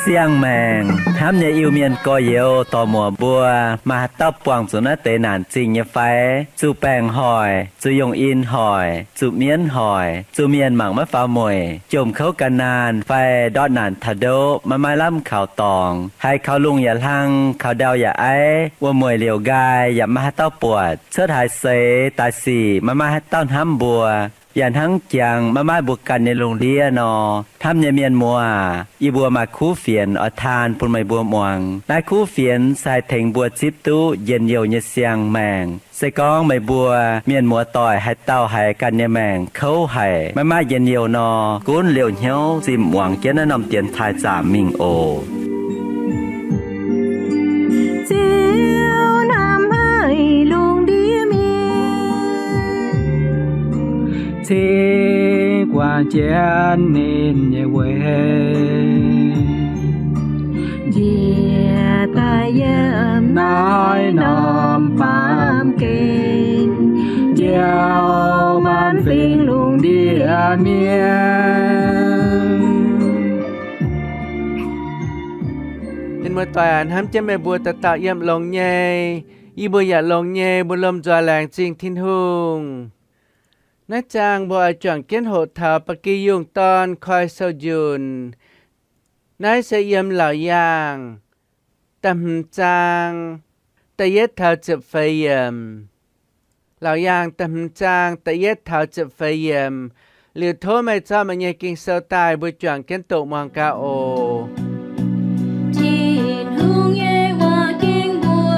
Siang-maengc hnamv nyei Iu-Mienh gorx-youz dorc-muoc mbuo, maaih haaix dauh buangh zuqc naaiv deix naanc zingh nyei fai? Zuqc baengc hoic, zuqc yongh in hoic, zuqc mienv hoic, zuqc mienh mangc maiv faaux mueic, jomc kouv gan naanh fai ndortv naanc taux ndoqv, maiv maaih lamh kaux dorngx, haiz kaux lungh yaac hlang, kaux ndau yaac aiv, wuom-mueic liouc nqaai yaac maiv maaih haaix dauh buatc, cuotv haaix seix daaih sic maiv maaih haaix dauh hnamv mbuo, yaac hnangv jangx maiv maaih mbuo ganh nyei lungh ndiev nor. Hnamv nyei mienh muoz, yie mbuo maaih kuv fienx oix taan bun meih mbuo muangx. Naaiv kuv fienx se haih tengx mbuo zipv duqv njien-youh nyei siang-maengc. Se gorngv meih mbuo mienh muoz-doic haaix dauh haiz ganh nyei maengc kouv haic, maiv maaih njien-youh nor, gunv liouh hnyouv zimh muangx jienv naaiv norm dienx taaih zaamc mingh oc. Ziouv hnamv haic lungh ndiev mienh, cingx guangc jienv ninh nyei weic, njiec daaih yiem naaiv norm baamh gen, njoux maanc fingx lungh ndiev mienh. Mienh muoz-doic aac, hnamv jienv meih mbuo dauh dauh yiem longx nyei. Yie mbuo yaac longx nyei, mbuo lomh nzoih laengz zingh Tin-Hungh. Naaiv zaang mbuo oix juangc jienv hoqc taux Ba'gi Yungh Dorn koi sou-njunc. Naaiv se yiem Laauc Yaangh da'hmz zaang da'yietv taux ziepc feix yiemc. Laauc Yaangh da'hmz zaang da'yietv taux ziepc feix yiemc. Liuz tov meih zorqv meih nyei Ging-Sou daaih, mbuo juangc jienv doqc muangx gaax oc. Tin-Hungh nyei waac-ging mbuo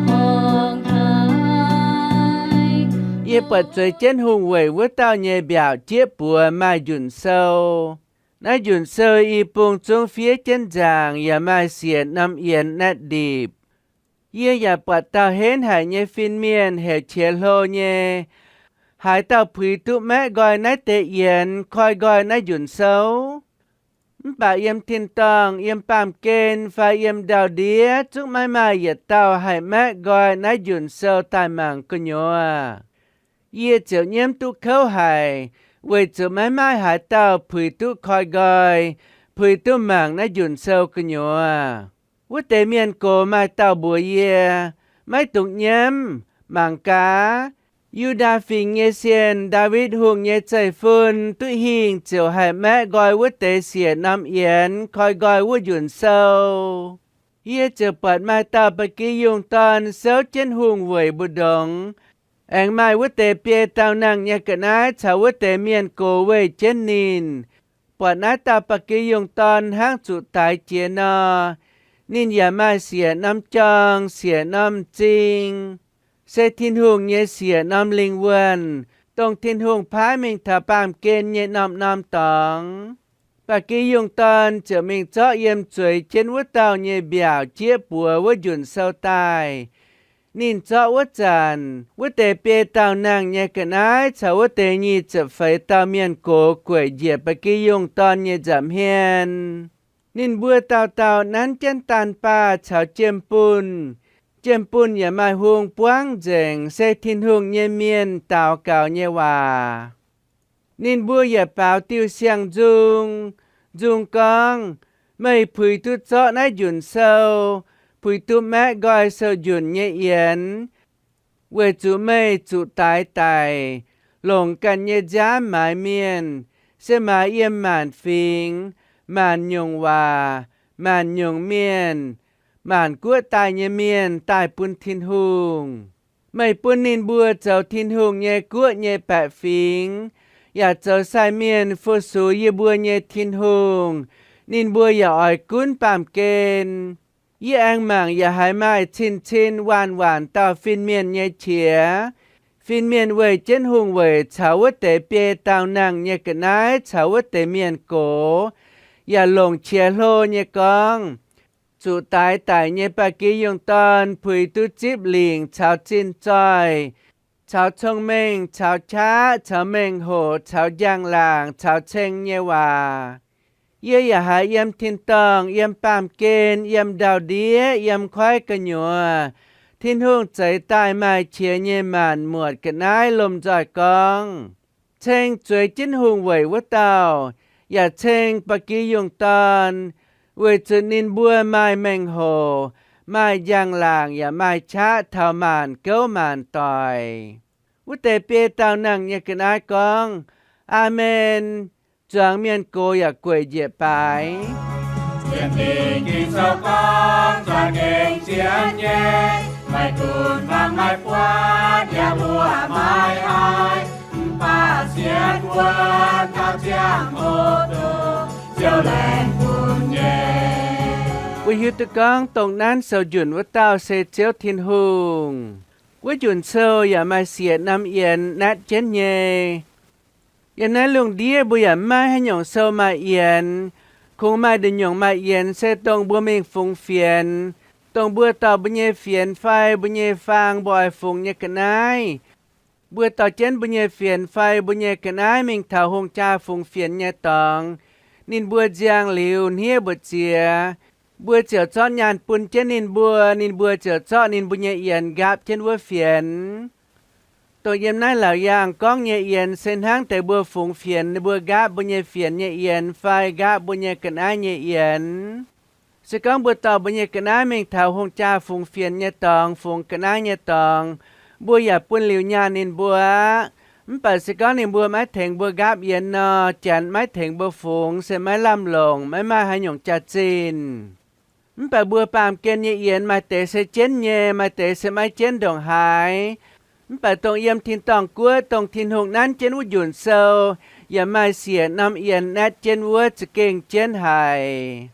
horngc haic. Yie buatc zueiz jienv hungh weic wuov dauh nyei mbiaauc jieqv buoz maaih njunc sou. Naaiv njunc sou i bung zungv fiev jienv nzaangc yaac maaih siec norm yienx naetv ndipc. Yie yaac buatc dauh henv haic nyei fin-mienh heuc Qiex Hlo nyei, haaix dauh puix duqv maeqv nqoi naaiv deix yienx, koi nqoi naaiv njunc sou? Mv baac yiem tin-dorngh, yiem baamh gen fai yiem ndau-ndiev zungv maiv maaih yietc dauh haih maeqv nqoi naaiv njunc sou daaih mangc gu'nyuoz. Yie ziouc nyiemv duqv kouv haic, weic zuqc maiv maaih haaix dauh puix duqv koi nqoi, puix duqv mangc naaiv njunc sou gu'nyuoz. Wuov deix mienh gox maaih dauh mbuox yie, maiv dungx nyiemv, mangc gaax, Yu^ndaa Fingx nyei sienh, Ndaawitv Hungh nyei zeiv-fun, duqv hingh ziouc haih maeqv nqoi wuov deix siec norm yienx, koi nqoi wuov njunc sou. Yie ziouc buatc maaih dauh ba'gi yungh dorn souv jienv hungh weic mbu'ndongx, aengx maaih wuov deix biei daauh nangh nyei ga'naaiv caux wuov deix mienh gox weih jienv ninh. Buatc naaiv dauh ba'gi yungh dorn hnangv zuqc daix jiex nor, ninh yaac maaih siec norm jorng, siec norm m'zing, se Tin-Hungh nyei siec norm lingh wuonh, dongh Tin-Hungh paaiv mingh taux baamh gen nyei norm-norm dorngx. Ba'gi yungh dorn ziouc mingh zorqv yiem zueiz jienv wuov dauh nyei mbiaauc jieqv buoz wuov njunc sou daaih. Ninh zorqv wuov zanc, wuov deix biei daauh nangh nyei ga'naaiv caux wuov deix nyic ziepc feix dauh mienh gox gueic njiec ba'gi yungh dorn nyei nza'hmien. Ninh mbuo dauh dauh nanv jienv daanh baah caux jiem-bunh. Jiem-bunh yaac maaih hung buangv nzengc, se Tin-Hungh nyei mienh daux gaux nyei waac. Ninh mbuo yaac baaux diuh siang-nzung. Nzung gorngv, Meih puix duqv zorqv naaiv njunc sou, puix duqv maeqv nqoi sou-njunc nyei yienx, weic zuqc meih zuqc daix daic, longc ganh nyei nziaamv maaiz mienh, se maaiz yiem maanc fingx, maanc nyungc waac, maanc nyungc mienh, maanc guoqv daaih nyei mienh daaih bun Tin-Hungh. Meih bun ninh mbuo zoux Tin-Hungh nyei guoqv nyei baeqc fingx, yaac zoux sai mienh fu-sux yie mbuo nyei Tin-Hungh. Ninh mbuo yaac oix gunv baamh gen. Yie aengx mangc yaac haiz maaih cin-cin waanc-waanc dauh fin-mienh nyei qiex. Fin-mienh weih jienv hungh weic caux wuov deix biei daauh nangh nyei ga'naaiv caux wuov deix mienh gox, yaac longc qiex hlo nyei gorngv, Zuqc daix daic nyei ba'gi yungh dorn puix duqv zipv lingc caux zinh zoih, caux cong-mengh, caux qaqv, caux mengh hoc, caux njang-laangc, caux ceng nyei waac. Yie yaac haiz yiem tin-dorngh, yiem baamh gen, yiem ndau-ndiev, yiem koiv gu'nyuoz, Tin-Hungh zeix daaih maaih qiex nyei maanc muotc ga'naaiv lomh nzoih gorngv, ceng zueiz jienv hungh weic wuov dauh, yaac ceng ba'gi yungh dorn, weic zuqc ninh mbuo maaih mengh hoc, maaih njang-laangc, yaac maaih qaqv taux maanc gouv maanc doic. Wuov deix biei dauh nangh nyei ga'naaiv gorngv, Aamen. Zuangx mienh gox yaac gueic njiec baaix. Sienx Ging-Sou gorngv, za'gengh sienx nyei, maiv gunv fangx maiv buatc, yaac mbuo maiv haih, mv baac sienx wuov dauh ziangh hoc duqv Ziouv laengz bun nyei. Mbuo hiuv duqv gorngv dongh nanv sou njunh wuov dauh se Ziouv Tin-Hungh. Wuov njunc sou yaac maaih siec norm yienx naetv jienv nyei. Yiem naaiv lungh ndiev mbuo yaac maiv maaih haaix nyungc sou maaih yienx. Kungx maaih nduqc nyungc maaih yienx se dongh mbuo mingh fungx fienx, dongh mbuo dorh mbuo nyei fienx fai mbuo nyei faang mbuo oix fungx nyei ga'naaiv. Mbuo dorh jienv mbuo nyei fienx fai mbuo nyei ga'naaiv mingh taux hungh jaa fungx fienx nyei dorngx. Ninh mbuo nziang liuz hniev mbu'ziex, mbuo ziouc zorqv nyaanh bun jienv ninh mbuo, ninh mbuo ziouc zorqv ninh mbuo nyei yienx nqaapv jienv wuov fienx. Dongh yiem naaiv laauc yaangh gorngv nyei yienx se hnangv deix mbuo fungx fienx, ninh mbuo nqaapv mbuo nyei fienx nyei yienx fai nqaapv mbuo nyei ga'naaiv nyei yienx. Se gorngv mbuo dorh mbuo nyei ga'naaiv mingh taux hungh jaa fungx fienx nyei dorngx, fungx ga'naaiv nyei dorngx, mbuo yaac bun liuz nyaanh ninh mbuo aqv. Mv baac se gorngv ninh mbuo maiv tengx mbuo nqaapv yienx nor, Janx maiv tengx mbuo fungx se maiv lamh longc, maiv maaih haaix nyungc jaax-zinh. Mv baac mbuo baamh gen nyei yienx maaih deix se jienv nyei, maaih deix se maiv jienv ndongc haaix. Mv baac dongh yiem tin-dorngh guoqv, dongh Tin-Hungh nanv jienv wuov njunc sou, yaac maaih siec norm yienx naetv jienv wuov za'gengh jienv haic.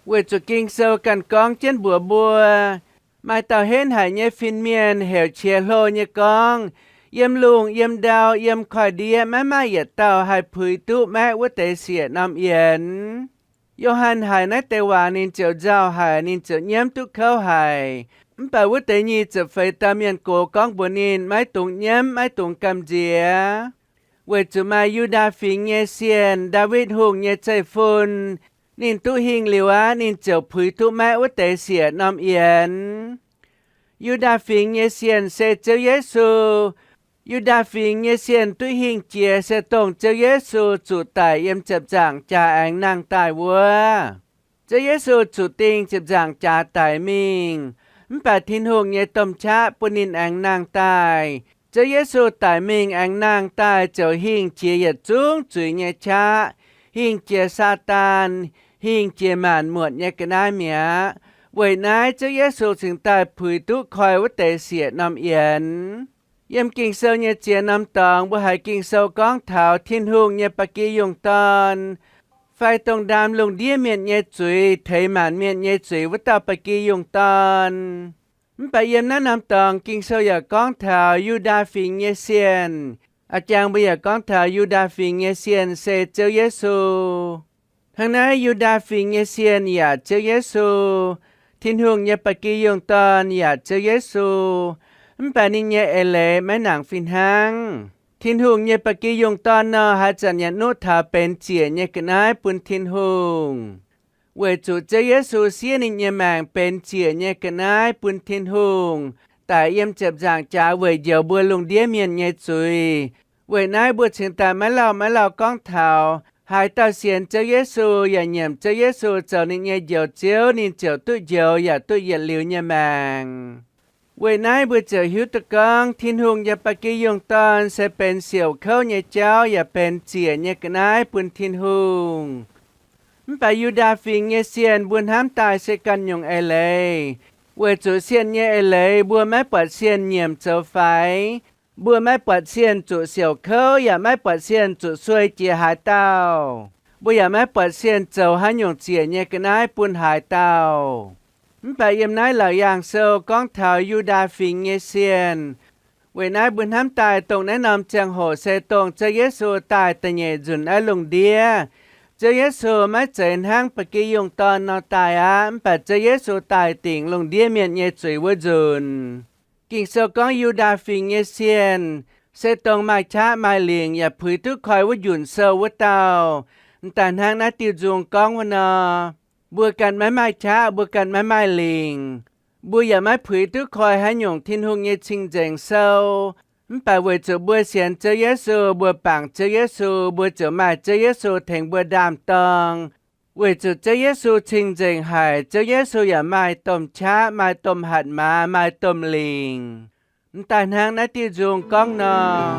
Weic zuqc Ging-Sou ganh gorngv jienv mbuox mbuo, maaih dauh henv haic nyei fin-mienh heuc qiex hlo nyei gorngv, Yiem lungh yiem ndau yiem koiv-ndiev maiv maaih yietc dauh haih puix duqv maeqv wuov deix siec norm yienx. Yo^han haiz naaiv deix waac ninh ziouc nzauh haic, ninh ziouc nyiemv duqv kouv haic. Mv baac wuov deix nyic ziepc feix dauh mienh gox gorngv mbuox ninh maiv dungx nyiemv, maiv dungx gamh nziex, weic zuqc maaih Yu^ndaa Fingx nyei Sienh, Ndaawitv Hungh nyei zeiv-fun, ninh duqv hingh liuz aqv, ninh ziouc puix duqv maeqv wuov deix siec norm yienx. Yu^ndaa Fingx nyei Sienh se Ziouv Yesu. Yu^ndaa Fingx nyei Sienh duqv hingh jiex se dongh Ziouv Yesu zuqc daic yiem ziepc nzaangc jaax aengx nangh daaih wuov. Ziouv Yesu zuqc dingh ziepc nzaangc jaax daic mingh, mv baac Tin-Hungh nyei domh qaqv bun ninh aengx nangh daaih. Ziouv Yesu daic mingh aengx nangh daaih ziouc hingh jiex yietc zungv zuiz nyei qaqv, hingh jiex Saadaan, hingh jiex maanc muotc nyei ga'naaiv mi'aqv. Weic naaiv Ziouv Yesu cingx daaih puix duqv koi wuov deix siec norm yienx. Yiem Ging-Sou nyei ziex norm dorngx mbuo haiz Ging-Sou gorngv taux Tin-Hungh nyei ba'gi yungh dorn, fai dongh ndaam lungh ndiev mienh nyei zuiz, teix maanc mienh nyei zuiz wuov dauh ba'gi yungh dorn. Mv baac yiem naaiv norm dorngx Ging-Sou yaac gorngv taux Yu^ndaa Fingx nyei Sienh. A'jangx mbuo yaac gorngv taux Yu^ndaa Fingx nyei Sienh se Ziouv Yesu. Hnangv naaiv Yu^ndaa Fingx nyei Sienh yaac Ziouv Yesu, Tin-Hungh nyei ba'gi yungh dorn yaac Ziouv Yesu, mv baac ninh nyei eix leiz maiv nangc fih hnangv. Tin-Hungh nyei ba'gi yungh dorn nor, haaix zanc yaac nuqv taux benx ziec nyei ga'naaiv bun Tin-Hungh. Weic zuqc Ziouv Yesu siev ninh nyei maengc benx ziec nyei ga'naaiv bun Tin-Hungh, daic yiem ziepc nzaangc jaax weic njoux mbuo lungh ndiev mienh nyei zuiz. Weic naaiv mbuo cingx daaih maiv lauh maiv lauh gorngv taux, haaix dauh sienx Ziouv Yesu yaac nyiemc Ziouv Yesu zoux ninh nyei Njoux Ziouv, ninh ziouc duqv njoux yaac duqv yietc liuz nyei maengc. Weic naaiv mbuo ziouc hiuv duqv gorngv Tin-Hungh nyei ba'gi yungh dorn se benx siouc kouv nyei jauv yaac benx ziec nyei ga'naaiv bun Tin-Hungh. Mv baac Yu^ndaa Fingx nyei Sienh mbuo hnamv daaih se ganh nyungc eix leiz, weic zuqc sienh nyei eix leiz mbuo maiv buatc sienh nyiemc zoux faix. Mbuo maiv buatc sienh zuqc siouc kouv yaac maiv buatc sienh zuqc suei jiex haaix dauh. Mbuo yaac maiv buatc sienh zoux haaix nyungc ziec nyei ga'naaiv bun haaix dauh. Mv baac yiem naaiv Laauc Yaangh Sou gorngv taux Yu^ndaa Fingx nyei Sienh. Weic naaiv mbuo hnamv daaih dongh naaiv norm ziangh hoc se dongh Ziouv Yesu daaih da'nyeic nzunc naaiv lungh ndiev. Ziouv Yesu maiv zeiz hnangv ba'gi yungh dorn nor daaih aqv, mv baac Ziouv Yesu daaih dingc lungh ndiev mienh nyei zuiz wuov nzunc. Ging-Sou gorngv Yu^ndaa Fingx nyei Sienh se dongh maaih qaqv maaih lingc yaac puix duqv koi wuov njunc sou wuov dauh. M'daaih hnangv naaiv diuh nzung gorngv wuov nor, mbuo ganh maiv maaih qaqv, mbuo ganh maiv maaih lingc, mbuo yaac maiv puix duqv koi haaix nyungc Tin-Hungh nyei cing-nzengc sou. Mv baac weic zuqc mbuo sienx Ziouv Yesu, mbuo bangc Ziouv Yesu, mbuo ziouc maaih Ziouv Yesu tengx mbuo ndaam-dorng. Weic zuqc Ziouv Yesu cing-nzengc haic, Ziouv Yesu yaac maaih domh qaqv, maaih domh hatc maaz, maaih domh lingc. M'daaih hnangv naaiv diuh nzung gorngv nor,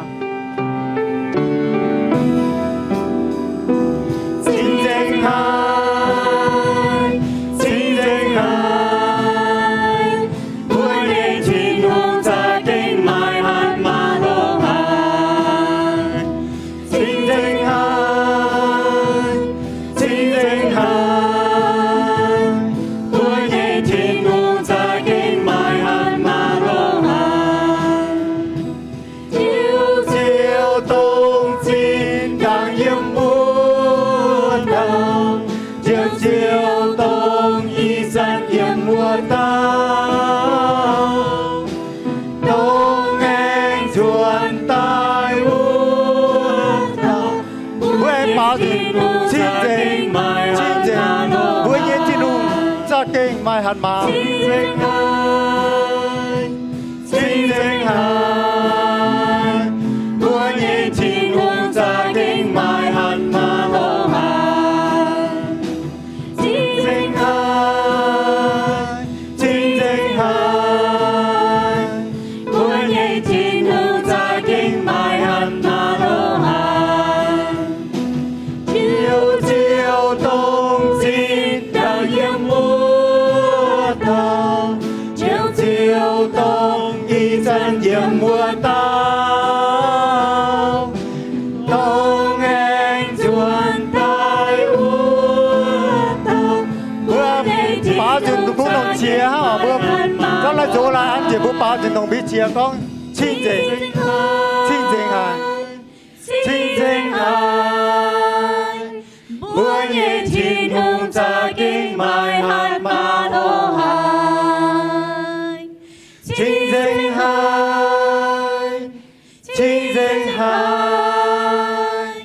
cing-nzengc haic, cing-nzengc haic, mbuo nyei Tin-Hungh za'gengh maaih hatc maaz longx haic. Cing-nzengc haic, cing-nzengc haic, mbuo nyei Tin-Hungh za'gengh maaih hatc maaz longx haic. Ziouv, Ziouv dongh zinh ndaangc yiem wuov dauh, Ziouv, Ziouv dongh ih zanc yiem wuov dauh, dongh aengx nzuonx daaih wuov dauh. Mbuo aengx baaux nzunc, cing-nzengc, cing-nzengc, mbuo nyei Tin-Hungh za'gengh maaih hatc maaz. Cing-nzengc haic, mbuo nyei Tin-Hungh za'gengh maaih hatc maaz longx haic. Cing-nzengc haic, cing-nzengc haic, mbuo nyei Tin-Hungh za'gengh maaih hatc maaz longx haic. Ziouv, Ziouv dongh zinh ndaangc yiem wuov dauh, Ziouv, Ziouv dongh ih zanc yiem wuov dauh, dongh aengx nzuonx daaih wuov dauh. Mbuo baaux nzunc dongh mbuo longc qiex hnangv oc. Mbuo zorqv lai-zox lai an njiec, mbuo baaux nzunc dongh mbuo qiex gorngv, cing-nzengc, cing-nzengc haic, cing-nzengc haic, mbuo nyei Tin-Hungh za'gengh maaih hatc maaz longx haic. Cing-nzengc haic, cing-nzengc haic,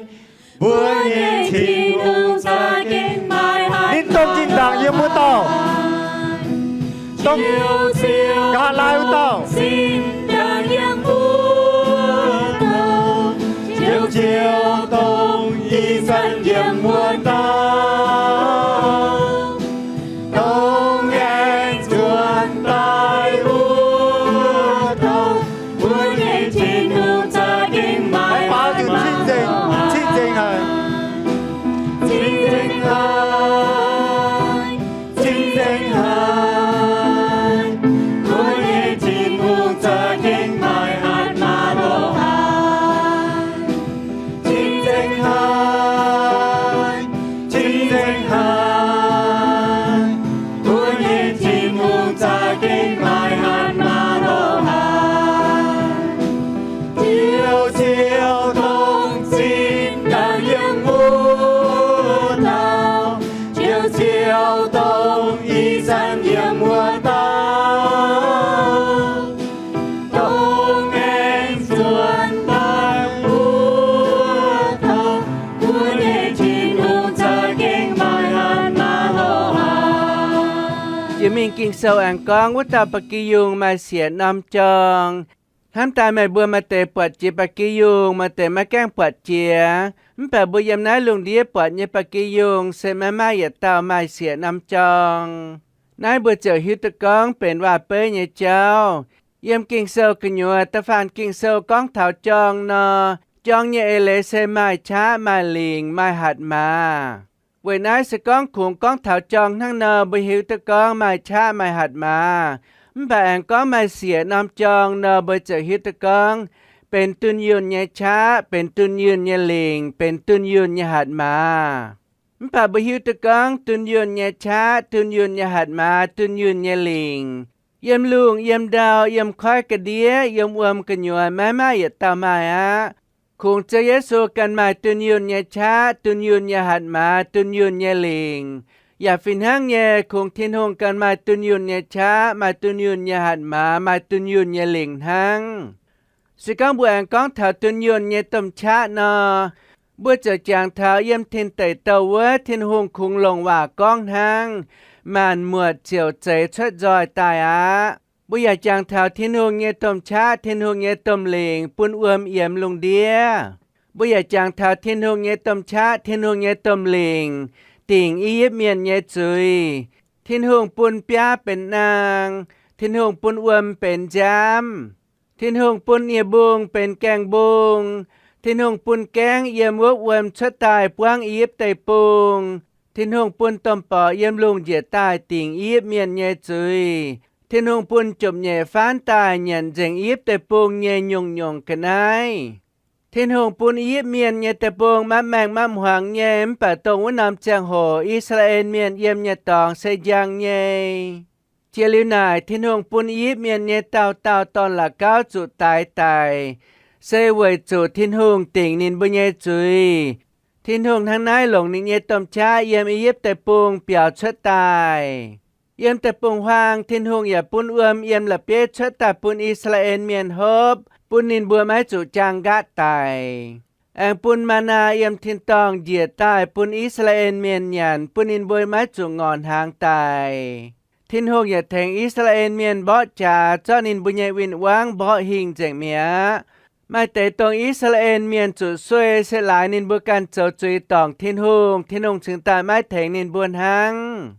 mbuo nyei Tin-Hungh za'gengh maaih hatc maaz. Ninh dongh zinh ndaangc yiem wuov dauh, dongh nqa'haav laai wuov dauh. Ziouv, Ziouv dongh ih zanc yiem wuov dauh, dongh aengx nzuonx daaih wuov dauh. Mbuo nyei Tin-Hungh za'gengh maaih hatc maaz. Cing-nzengc, cing-nzengc haic. Cing-nzengc haic, cing-nzengc haic, mbuo nyei Tin-Hungh za'gengh maaih hatc maaz longx haic. Cing-nzengc haic, cing-nzengc haic, mbuo nyei Tin-Hungh za'gengh maaih hatc maaz longx haic. Ziouv, Ziouv dongh zinh ndaangc yiem wuov dauh, Ziouv, Ziouv dongh ih zanc yiem wuov dauh, dongh aengx nzuonx daaih wuov dauh. Mbuo nyei Tin-Hungh za'gengh maaih hatc maaz longx haic. Jiex mingh Ging-Sou aengx gorngv wuov dauh ba'gi yungh maaih siec norm jorng. Hnamv daaih meih mbuo maaih deix buatc jiex ba'gi yungh, maaih deix maiv gaengh buatc jiex. Mv baac mbuo yiem naaiv lungh ndiev buatc nyei ba'gi yungh se maiv maaih yietc dauh maaih siec norm jorng. Naaiv mbuo ziouc hiuv duqv gorngv benx waac-beiv nyei jauv. Yiem Ging-Sou gu'nyuoz da'faanh Ging-Sou gorngv taux jorng nor, jorng nyei eix leiz se maaih qaqv, maaih lingc, maaih hatc maaz. Weic naaiv se gorngv kungx gorngv taux jorng hnangv nor, mbuo hiuv duqv gorngv maaih qaqv maaih hatc maaz. Mv baac aengx gorngv maaih siec norm jorng nor, mbuo ziouc hiuv duqv gorngv benx dunh yunh nyei qaqv, benx dunh yunh nyei lingc, benx dunh yunh nyei hatc maaz. Mv baac mbuo hiuv duqv gorngv dunh yunh nyei qaqv, dunh yunh nyei hatc maaz, dunh yunh nyei lingc, yiem lungh yiem ndau, yiem koiv ga'ndiev, yiem wuom gu'nyuoz maiv maaih yietc dauh maaih aqv. Kungx Ziouv Yesu ganh maaih dunh yunh nyei qaqv, dunh yunh nyei hatc maaz, dunh yunh nyei lingc. Yaac fih hnangv nyei, kungx Tin-Hungh ganh maaih dunh yunh nyei qaqv, maaih dunh yunh nyei hatc maaz, maaih dunh yunh nyei lingc hnangv. Se gorngv mbuo aengx gorngv taux dunh yunh nyei domh qaqv nor, Mbuo ziouc jangx taux yiem tin deic douh wuov, Tin-Hungh kungx longc waac gorngv hnangv, maanc muotc ziouc zeix cuotv nzoih daaih aqv. Mbuo yaac jangx taux Tin-Hungh nyei domh qaqv, Tin-Hungh nyei domh lingc bun wuom yiemx lungh ndiev. Mbuo yaac jangx taux Tin-Hungh nyei domh qaqv, Tin-Hungh nyei domh lingc dingc I^yipv Mienh nyei zuiz. Tin-Hungh bun biaav benx naang. Tin-Hungh bun wuom benx nziaamv. Tin-Hungh bun nie-mbung benx gaeng-mbung. Tin-Hungh bun gaengv yiem wuov wuom cuotv daaih buangv I^yipv Deic-Bung. Tin-Hungh bun domh borqc yiem lungh njiec daaih dingc I^yipv Mienh nyei zuiz. Tin-Hungh bun jomc nyeic faanv daaih nyanc nzengc I^yipv Deic-Bung nyei nyungc-nyungc ga'naaiv. Tin-Hungh bun I^yipv Mienh nyei deic-bung maiv maengh maiv hmuangx nyei, mv baac dongh wuov norm ziangh hoc I^saa^laa^en Mienh yiem nyei dorngx se njang nyei. Jiex liuz naaic, Tin-Hungh bun I^yipv Mienh nyei dauh dauh dorn-la'gauv zuqc daix daic, se weic zuqc Tin-Hungh dingc ninh mbuo nyei zuiz. Tin-Hungh hnangv naaiv longc ninh nyei domh qaqv yiem I^yipv Deic-Bung biaux cuotv daaih. Yiem deic-bung-huaang, Tin-Hungh yaac bun wuom yiem la'bieiv cuotv daaih bun I^saa^laa^en Mienh hopv, bun ninh mbuo maiv zuqc jaang nqaatv daic. Aengx bun maa^naa yiem tin-dorngh njiec daaih bun I^saa^laa^en Mienh nyanc, bun ninh mbuo maiv zuqc ngorc hnaangx daic. Tin-Hungh yaac tengx I^saa^laa^en Mienh mborqv jaax, zorqv ninh mbuo nyei win-wangv mborqv hingh nzengc mi'aqv. Maaih deix dongh I^saa^laa^en Mienh zuqc sueih se laaix ninh mbuo ganh zoux zuiz dorngc Tin-Hungh, Tin-Hungh cingx daaih maiv tengx ninh mbuo hnangv.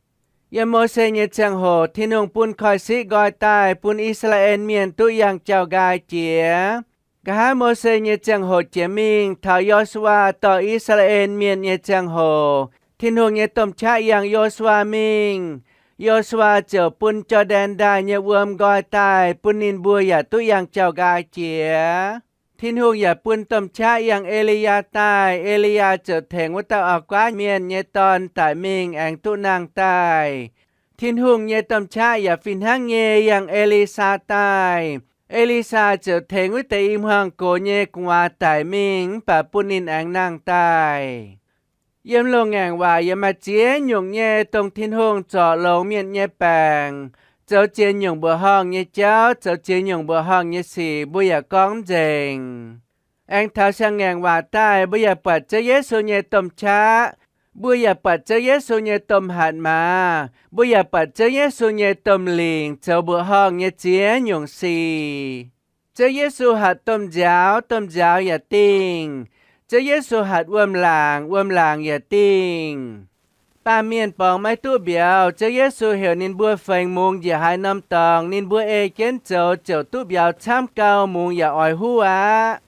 Yiem Mose nyei ziangh hoc, Tin-Hungh bun koiv-siqv nqoi daaih bun I^saa^laa^en Mienh duqv yangh jauv-nqaai jiex. Nqa'haav Mose nyei ziangh hoc jiex mingh, taux Yo^su^waa dorh I^saa^laa^en Mienh nyei ziangh hoc, Tin-Hungh nyei domh qaqv yangh Yo^su^waa mingh. Yo^su^waa ziouc bun Jor^ndaen Ndaaih nyei wuom nqoi daaih bun ninh mbuo yaac duqv yangh jauv-nqaai jiex. Tin-Hungh yaac bun domh qaqv yangh E^li^yaa daaih. E^li^yaa ziouc tengx wuov dauh auv-guaav mienh nyei dorn daic mingh aengx duqv nangh daaih. Tin-Hungh nyei domh qaqv yaac fih hnangv nyei yangh E^li^saa daaih. E^li^saa ziouc tengx wuov deix i hmuangx gox nyei gu'nguaaz daic mingh mv baac bun ninh aengx nangh daaih. Yiem loz-ngaengc waac yaac maaih ziex nyungc nyei dongh Tin-Hungh zorc longx mienh nyei baengc, zoux ziex nyungc mbuoqc horngh nyei jauv, zoux ziex nyungc mbuoqc horngh nyei sic, mbuo yaac gorngv mv nzengc. Aengx taux siang-ngaengc waac daaih, mbuo yaac buatc Ziouv Yesu nyei domh qaqv, mbuo yaac buatc Ziouv Yesu nyei domh hatc maaz, mbuo yaac buatc Ziouv Yesu nyei domh lingc zoux mbuoqc horngh nyei ziex nyungc sic. Ziouv Yesu hatc domh nziaaux, domh nziaaux yaac dingh. Ziouv Yesu hatc wuom-laangc, wuom-laangc yaac dingh. Baamh mienh borngz maiv duqv mbiauz. Ziouv Yesu heuc ninh mbuo fengx mungz njiec haaix norm dorngx, ninh mbuo ei jienv zoux ziouc duqv mbiauz camv gau, mungz yaac oix huv aqv.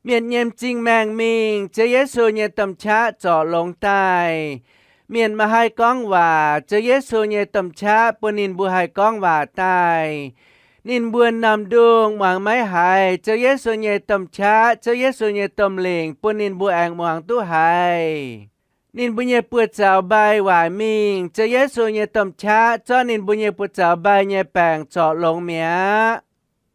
Mienh nyei m'zing maengh mingh, Ziouv Yesu nyei domh qaqv zorc longx daaih. Mienh maiv haih gorngv waac, Ziouv Yesu nyei domh qaqv bun ninh mbuo haih gorngv waac daaih. Ninh mbuo norm-ndongh muangx maiv haiz Ziouv Yesu nyei domh qaqv, Ziouv Yesu nyei domh lingc bun ninh mbuo aengx muangx duqv haiz. Ninh mbuo nyei buoz-zaux mbai waaic mingh, Ziouv Yesu nyei domh qaqv zorqv ninh mbuo nyei buoz-zaux mbai nyei baengc zorc longx mi'aqv.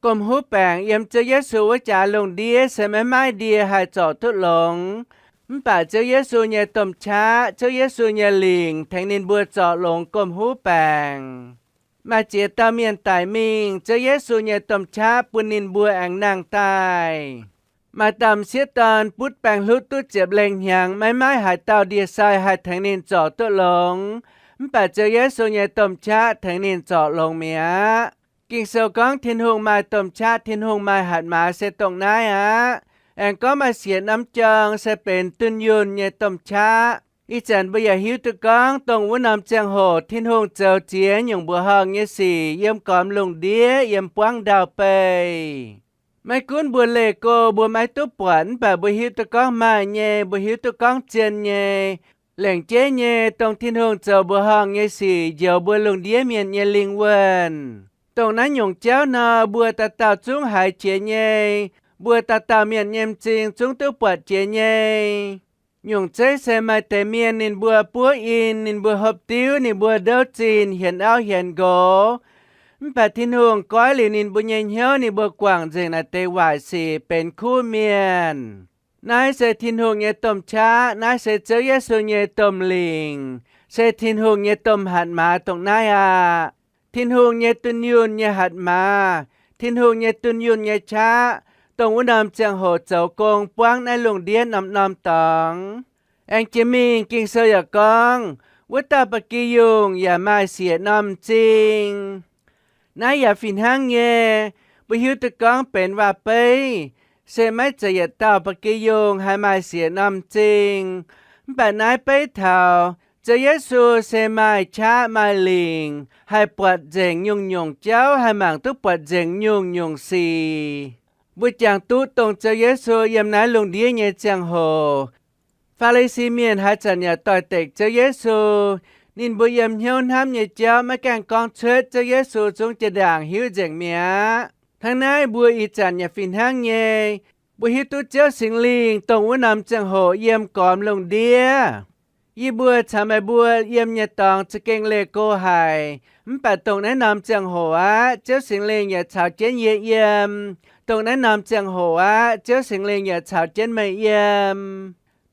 Gomh huv baengc yiem Ziouv Yesu wuov jaax lungh ndiev se maiv maaih ndie haih zorc duqv longx. Mv baac Ziouv Yesu nyei domh qaqv, Ziouv Yesu nyei lingc tengx ninh mbuo zorc longx gomh huv baengc. Maaih ziex dauh mienh daic mingh, Ziouv Yesu nyei domh qaqv bun ninh mbuo aengx nangh daaih. Maaih dauh m'sieqv dorn butv baengc hlutv duqv ziepc lengh hnyangx, maiv maaih haaix dauh ndie-sai haih tengx ninh zorc duqv longx. Mv baac Ziouv Yesu nyei domh qaqv tengx ninh zorc longx mi'aqv. Ging-Sou gorngv Tin-Hungh maaih domh qaqv, Tin-Hungh maaih hatc maaz se dongh naaiv aqv. Aengx gorngv maaih siec norm jorng se benx dunh yunh nyei domh qaqv. Ih zanc mbuo yaac hiuv duqv gorngv dongh wuov norm ziangh hoc Tin-Hungh zoux ziex nyungc mbuoqc horngh nyei sic yiem gormx lungh ndiev, yiem buangv ndau-beih. Maiv gunv mbuo leih go mbuo maiv duqv buatc, mv baac mbuo hiuv duqv gorngv maaih nyei, mbuo hiuv duqv gorngv zien nyei. Lengc jeiv nyei, dongh Tin-Hungh zoux mbuoqc horngh nyei sic njoux mbuo lungh ndiev mienh nyei lingh wuonh. Dongh naaiv nyungc jauv nor, mbuo dauh dauh zungv haiz jiex nyei. Mbuo dauh dauh mienh nyei m'zing zungv duqv buatc jiex nyei. Nyungc zeiv se maaih deix mienh ninh mbuo buov in, ninh mbuo hopv diuv, ninh mbuo ndouv zinh, hienx auv hienx nqox. Mv baac Tin-Hungh goiv liuz ninh mbuo nyei hnyouv, ninh mbuo guangc nzengc naaic deix waaic sic, benx kuv mienh. Naaiv se Tin-Hungh nyei domh qaqv. Naaiv se Ziouv Yesu nyei domh lingc, se Tin-Hungh nyei domh hatc maaz dongh naaiv aqv. Tin-Hungh nyei dunh yunh nyei hatc maaz, Tin-Hungh nyei dunh yunh nyei qaqv, dongh wuov norm ziangh hoc zoux gong buangv naaiv lungh ndiev norm-norm dorngx. Aengx jiex mingh Ging-Sou yaac gorngv, wuov dauh ba'gi yungh yaac maaih siec norm m'zing. Naaiv yaac fih hnangv nyei. Mbuo hiuv duqv gorngv benx waac-beiv se maiv zeiz yietc dauh ba'gi yungh haih maaih siec norm m'zing. Mv baac naaiv beiv taux Ziouv Yesu se maaih qaqv maaih lingc, haih buatc nzengc nyungc-nyungc jauv, haih mangc duqv buatc nzengc nyungc-nyungc sic. Mbuo jangx duqv dongh Ziouv Yesu yiem naaiv lungh ndiev nyei ziangh hoc, Faa^li^si Mienh haaix zanc yaac doix-dekc Ziouv Yesu. Ninh mbuo yiem hnyouv hnamv nyei jauv maiv gaengh gorngv cuotv, Ziouv Yesu zungv jaa-ndaangc hiuv nzengc mi'aqv. Hnangv naaiv mbuo ih zanc yaac fih hnangv nyei. Mbuo hiuv duqv Ziouv Singx Lingh dongh wuov norm ziangh hoc yiem gormx lungh ndiev. Yie mbuo caux meih mbuo yiem nyei dorngx za'gengh leih go haic, mv baac dongh naaiv norm ziangh hoc aqv, Ziouv Singx Lingh yaac caux jienv yie yiem. Dongh naaiv norm ziangh hoc aqv, Ziouv Singx Lingh yaac caux jienv meih yiem.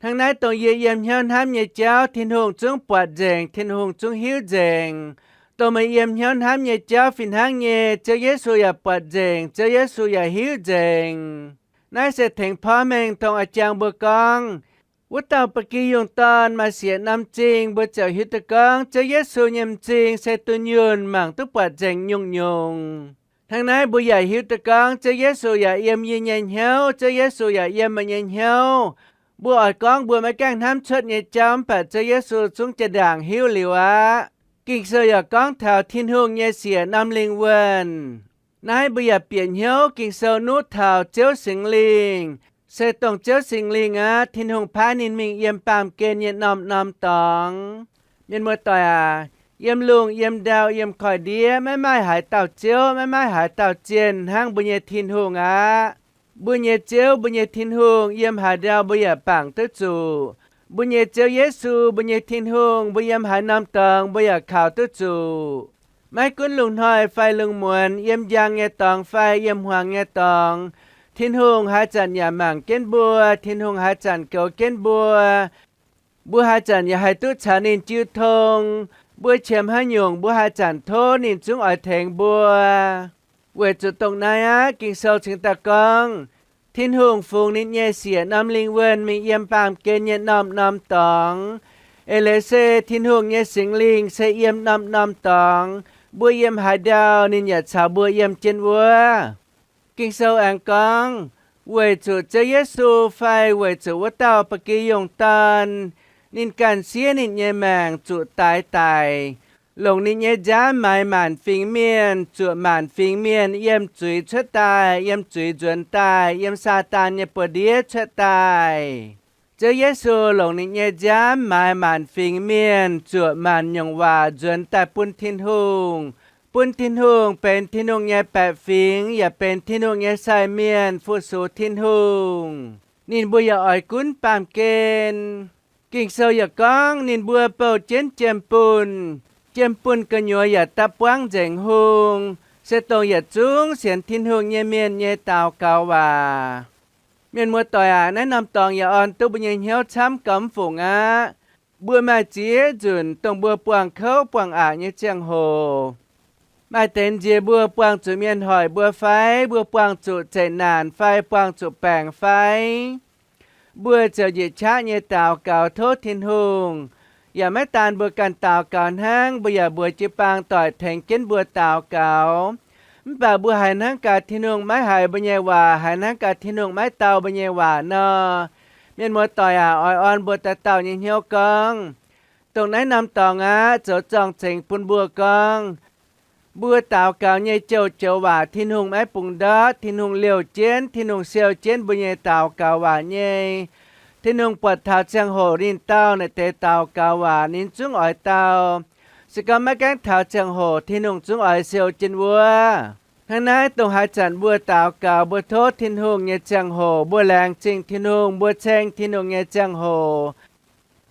Hnangv naaiv dongh yie yiem hnyouv hnamv nyei jauv Tin-Hungh zungv buatc nzengc, Tin-Hungh zungv hiuv nzengc. Dongh meih yiem hnyouv hnamv nyei jauv fih hnangv nyei, Ziouv Yesu yaac buatc nzengc, Ziouv Yesu yaac hiuv nzengc. Naaiv se tengx porv mengh dongh a'jang mbuo gorngv, wuov dauh ba'gi yungh dorn maaih siec norm m'zing, mbuo ziouc hiuv duqv gorngv Ziouv Yesu nyei m'zing se dunh yunh, mangc duqv buatc nzengc nyungc-nyungc. Hnangv naaiv mbuo yaac hiuv duqv gorngv Ziouv Yesu yaac yiem yie nyei hnyouv, Ziouv Yesu yaac yiem meih nyei hnyouv. Mbuo oix gorngv mbuo maiv gaengh hnamv cuotv nyei jauv, mv baac Ziouv Yesu zungv jaa-ndaangc hiuv liuz aqv. Ging-Sou yaac gorngv taux Tin-Hungh nyei siec norm lingh wuonh. Naaiv mbuo yaac bieqc hnyouv Ging-Sou nuqv taux Ziouv Singx Lingh, se dongh Ziouv Singx Lingh aqv, Tin-Hungh paaiv ninh mingh yiem baamh gen nyei norm-norm dorngx. Mienh muoz-doic aac, yiem lungh yiem ndau yiem koiv-ndiev maiv maaih haaix dauh Ziouv, maiv maaih haaix dauh zienh hnangv mbuo nyei Tin-Hungh aqv. Mbuo nyei Ziouv, mbuo nyei Tin-Hungh, yiem haaix ndau mbuo yaac bangc duqv zuqc. Mbuo nyei Ziouv Yesu, mbuo nyei Tin-Hungh, mbuo yiem haaix norm dorngx mbuo yaac kaux duqv zuqc. Maiv gunv lungh hnoi fai lungh muonz, yiem njang nyei dorngx fai yiem hmuangx nyei dorngx, Tin-Hungh haaix zanc yaac mangc jienv mbuo, Tin-Hungh haaix zanc goux jienv mbuo. Mbuo haaix zanc yaac haih duqv caux ninh jiu tong. Mbuo qiemx haaix nyungc, mbuo haaix zanc tov ninh zungv oix tengx mbuo. Weic zuqc dongh naaiv aqv, Ging-Sou cingx daaih gorngv, Tin-Hungh fungx ninh nyei siec norm lingh wuonh mingh yiem baamh gen nyei norm-norm dorngx. Eix leiz se Tin-Hungh nyei Singx Lingh se yiem norm-norm dorngx. Mbuo yiem haaix ndau, ninh yaac caux mbuo yiem jienv wuov. Ging-Sou aengx gorngv, weic zuqc Ziouv Yesu fai weic zuqc wuov dauh ba'gi yungh dorn, ninh ganh siev ninh nyei maengc zuqc daix daic, longc ninh nyei nziaamv maaiz maanc fingx mienh, zuoqc maanc fingx mienh yiem zuiz cuotv daaih, yiem zuiz nzuonx daaih, yiem Saadaan nyei buoz-ndiev cuotv daaih. Ziouv Yesu longc ninh nyei nziaamv maaiz maanc fingx mienh, zuoqc maanc nyungc waac nzuonx daaih bun Tin-Hungh, bun Tin-Hungh benx Tin-Hungh nyei baeqc fingx, yaac benx Tin-Hungh nyei sai mienh fu-sux Tin-Hungh. Ninh mbuo yaac oix gunv baamh gen. Ging-Sou yaac gorngv ninh mbuo bouh jienv jiem-bunh. Jiem-bunh gu'nyuoz yaac da'buangv nzengc hung, se dongh yietc zungv sienx Tin-Hungh nyei mienh nyei daux gaux waac. Mienh muoz-doic aac, naaiv norm dorngx yaac orn duqv mbuo nyei hnyouv camv gauh mv fungc aqv. Mbuo maaih ziex nzunc dongh mbuo buangh kouv buangh aqc nyei ziangh hoc. Maaih deix nziex mbuo buangh zuqc mienh hoic mbuo fai, mbuo buangh zuqc zeqc naanc fai, buangh zuqc baengc fai, mbuo ziouc njiec qaqv nyei daux gaux tov Tin-Hungh. Yaac maiv daan mbuo ganh daux gaux hnangv, mbuo yaac mbuox jiu-baang doic tengx jienv mbuo daux gaux. Mv baac mbuo haiz hnangv gaax Tin-Hungh maiv haiz mbuo nyei waac, haiz hnangv gaax Tin-Hungh maiv dau mbuo nyei waac nor, mienh muoz-doic aac, oix orn mbuo dauh dauh nyei hnyouv gorngv. Dongh naaiv norm dorngx aqv, zoux zorng-zengx bun mbuo gorngv, mbuo daux gaux nyei joux-joux waac Tin-Hungh maiv bungx ndortv. Tin-Hungh liouh jienv, Tin-Hungh siou jienv mbuo nyei daux gaux waac nyei. Tin-Hungh buatc taux ziangh hoc ninh dau naaic deix daux gaux waac, ninh zungv oix dau. Se gorngv maiv gaengh taux ziangh hoc, Tin-Hungh zungv oix siou jienv wuov. Hnangv naaiv, dongh haaix zanc mbuo daux gaux, mbuo tov Tin-Hungh nyei ziangh hoc, mbuo laengz zingh Tin-Hungh, mbuo ceng Tin-Hungh nyei ziangh hoc,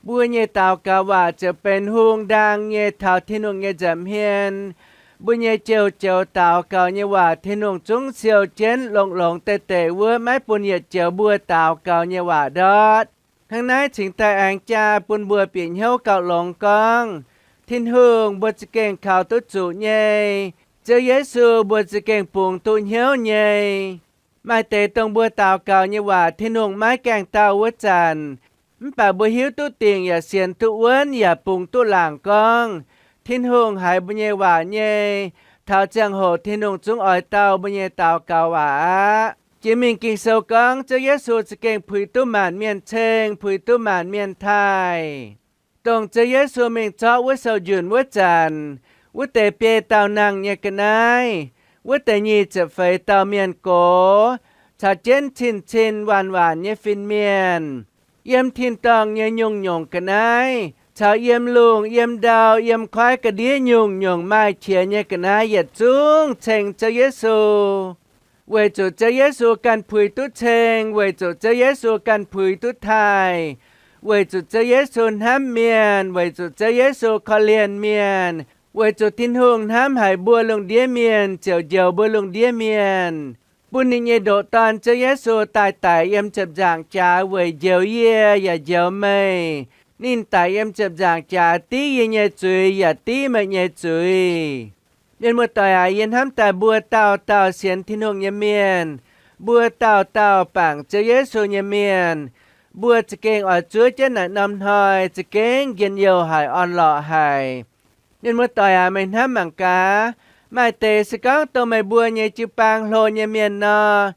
mbuo nyei daux gaux waac ziouc benx hung ndaang nyei taux Tin-Hungh nyei nza'hmien. Mbuo nyei joux-joux daux gaux nyei waac Tin-Hungh zungv siou jienv, longx-longx deix-deix wuov maiv bun yietc joux mbuo daux gaux nyei waac ndortv. Hnangv naaiv cingx daaih aengx jaa bun mbuo bieqc hnyouv gauh longx gorngv, Tin-Hungh mbuo za'gengh kaux duqv zuqc nyei. Ziouv Yesu mbuo za'gengh bungx duqv hnyouv nyei. Maaih deix dongh mbuo daux gaux nyei waac Tin-Hungh maiv gaengh dauh wuov zanc, mv baac mbuo hiuv duqv dingc yaac sienx duqv wuonv yaac bungx duqv laangc gorngv Tin-Hungh haiz mbuo nyei waac nyei, taux ziangh hoc Tin-Hungh zungv oix dau mbuo nyei daux gaux waac aqv. Jiex mingh Ging-Sou gorngv Ziouv Yesu za'gengh puix duqv maanc mienh ceng, puix duqv maanc mienh taaih. Dongh Ziouv Yesu mingh zorqv wuov sou njunc wuov zanc, wuov deix biei dauh nangh nyei ga'naaiv, wuov deix nyic ziepc feix dauh mienh gox, caux jienv cin-cin waanc-waanc nyei fin-mienh, yiem tin-dorngh nyei nyungc-nyungc ga'naaiv, caux yiem lungh, yiem ndau, yiem koiv ga'ndiev nyungc-nyungc maaih qiex nyei ga'naaiv yietc zungv ceng Ziouv Yesu. Weic zuqc Ziouv Yesu ganh puix duqv ceng, weic zuqc Ziouv Yesu ganh puix duqv taaih, weic zuqc Ziouv Yesu hnamv mienh, weic zuqc Ziouv Yesu korv-lienh mienh, weic zuqc Tin-Hungh hnamv haic mbuo lungh ndiev mienh ziouc njoux mbuo lungh ndiev mienh, bun ninh nyei ndoqc Dorn Ziouv Yesu daaih daic yiem ziepc nzaangc jaax weic njoux yie yaac njoux meih. Ninh daic yiem ziepc nzaangc jaax div yie nyei zuiz yaac div meih nyei zuiz. Mienh muoz-doic aac, yie hnamv daaih mbuo dauh dauh sienx Tin-Hungh nyei mienh, mbuo dauh dauh bangc Ziouv Yesu nyei mienh, mbuo za'gengh oix zuov jienv naaic norm hnoi za'gengh njien-youh haic, orn-lorqc haic. Mienh muoz-doic aac, meih hnamv mangc gaax, maaih deix se gorngv dongh meih mbuo nyei jiu-baang hlo nyei mienh nor,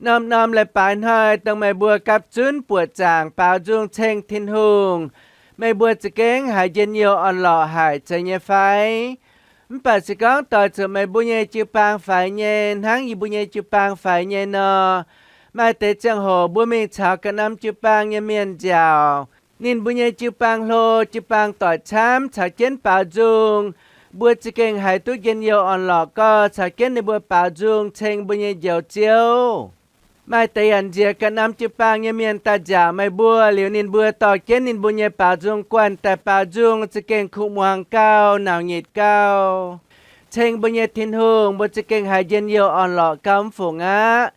norm-norm leiz-baaix hnoi dongh meih mbuo gapv zunv buoqc zaangc baaux nzung ceng Tin-Hungh, meih mbuo za'gengh haiz njien-youh orn-lorqc haic zeiz nyei fai? Mv baac se gorngv doix zuqc meih mbuo nyei jiu-baang faix nyei hnangv yie mbuo nyei jiu-baang faix nyei nor, maaih deix ziangh hoc mbuo mingh caux ganh norm jiu-baang nyei mienh nziaauc, ninh mbuo nyei jiu-baang hlo, jiu-baang doic camv caux jienv baaux nzung, mbuo za'gengh haiz duqv njien-youh orn-lorqc gorx caux jienv ninh mbuo baaux nzung ceng mbuo nyei Njoux Ziouv. Maaih deix yaac nziex ganh norm jiu-baang nyei mienh daaih nziaauc meih mbuo liuz, ninh mbuo dorh jienv ninh mbuo nyei baaux nzung guanh daaih baaux nzung za'gengh kuh muangx gau, nauc nyitc gau, ceng mbuo nyei Tin-Hungh, mbuo za'gengh haiz njien-youh orn-lorqc gau mv fungc aqv.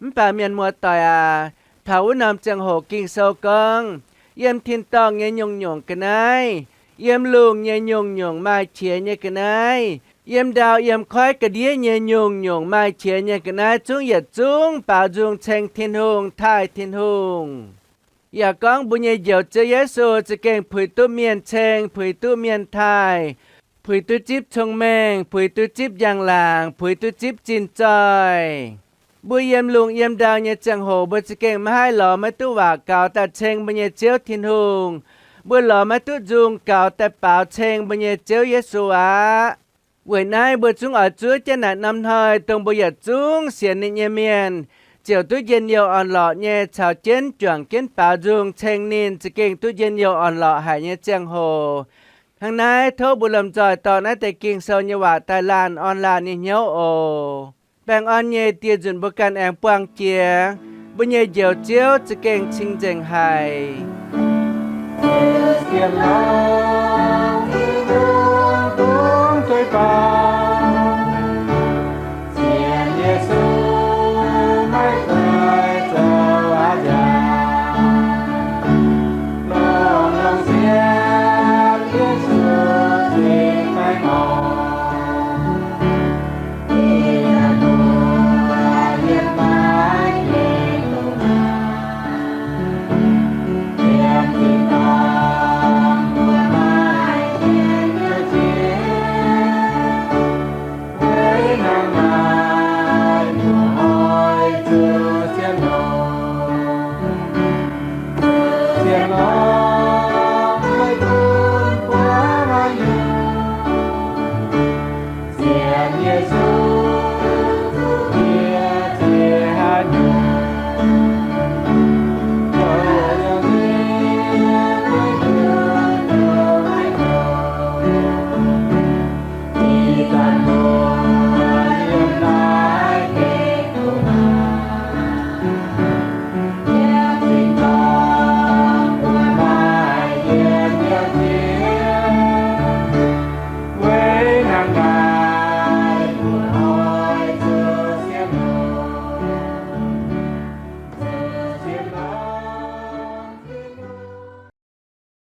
Mv baac mienh muoz-doic aac, taux wuov norm ziangh hoc Ging-Sou gorngv, yiem tin-dorngh nyei nyungc-nyungc ga'naaiv, yiem lungh nyei nyungc-nyungc maaih qiex nyei ga'naaiv, yiem ndau yiem koiv ga'ndiev nyei nyungc-nyungc maaih qiex nyei ga'naaiv zungv yietc zungv baaux nzung ceng Tin-Hungh, taaih Tin-Hungh. Yaac gorngv mbuo nyei Njoux Ziouv Yesu za'gengh puix duqv mienh ceng, puix duqv mienh taaih, puix duqv zipv cong-mengh, puix duqv zipv njang-laangc, puix duqv zipv zinh zoih. Mbuo yiem lungh yiem ndau nyei ziangh hoc mbuo za'gengh maiv haih lorz maiv duqv waac gaux daaih ceng mbuo nyei Ziouv Tin-Hungh. Mbuo lorz maiv duqv nzung gaux daaih baaux ceng mbuo nyei Ziouv Yesu aqv. Weic naaiv mbuo zungv oix zuov jienv naaic norm hnoi dongh mbuo yietc zungv sienx ninh nyei mienh ziouc duqv njien-youh orn-lorqc nyei caux jienv juangc jienv baaux nzung ceng ninh za'gengh duqv njien-youh orn-lorqc haic nyei ziangh hoc. Hnangv naaiv tov mbuo lomh nzoih dorh naaiv deix Ging-Sou nyei waac daaih laanh orn laanh nyei hnyouv oc. Baengh orn nyei Die, nzunc mbuo ganh aengx buangh jiex, mbuo nyei Njoux Ziouv za'gengh cing-nzengc haic.